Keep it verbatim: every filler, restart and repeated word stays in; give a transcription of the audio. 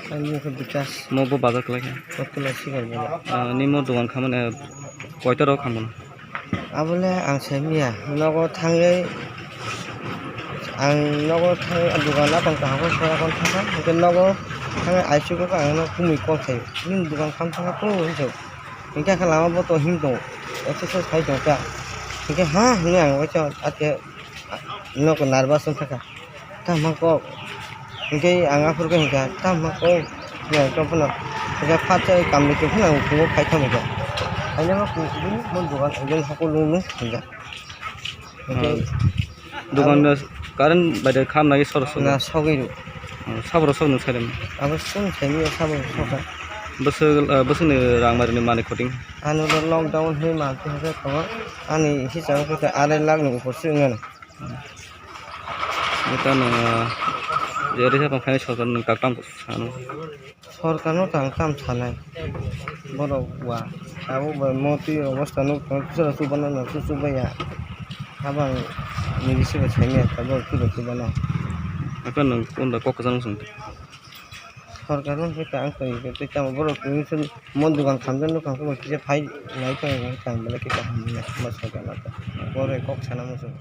Ani khe Bikas. Mo bo bazar kwlai kha. Kotula sigar bazar. Ah, nimo dogan khamani, eh, koita rok khamani? Abole ang sai miya, nogo thangwi, ang nogo thangwi dogan apang kaham khe soya kon thangkha, hwnkhe nogo thangwi aisuk kha ang no kumui call khaio, "Nini dogan kham thangkha kunu?" hinwi sao. Hwnkhe khe lama bo to him tongo, exercise khai tongkha. Hwnkhe, "Ha?" hinwi ang waisa athe nok narvous wngkha kha. Tamo kok. Hwnkhe ang aphuru khe hwnkha, "Tamo kok?" hinwi ang tong phano. Hwnkhe phatsa kamri tong phano ang kungo phai tongkha. Haino kung bini mon dogan angel hako lung lung hwnkha. Hwnkhe Ah. Dogan abo no current bai de kham nai sor sor. Na sogwi rw. Oh, sabro sok nung sai rw. Abo sung sai ni sabro sok. Bwswk, ah, bwswk ni rang mari ni manwi khoting. Ano lockdown hwnwi manti hwnkhe tongo. Ani hisab khe arai lakh ni upor se wngmano. Neta no, je risa tong khaini sorkar ni kaktam sano. Sorkar no tang tam sanai. Borok wa. Abo bai motwi obostha nuk tong kisa chubana no chubaya. Abang ni bisi bo saimaya tabok kisa chubana. Akan no kunda kok kwchang sung. Sorkar no hwnkhe ang twi twi tamo borok twi mon dogan khamjak nuk khamjak kisa phai nai tong tang belai kisa hamya ma sorkar no. Borok kok sana muchung.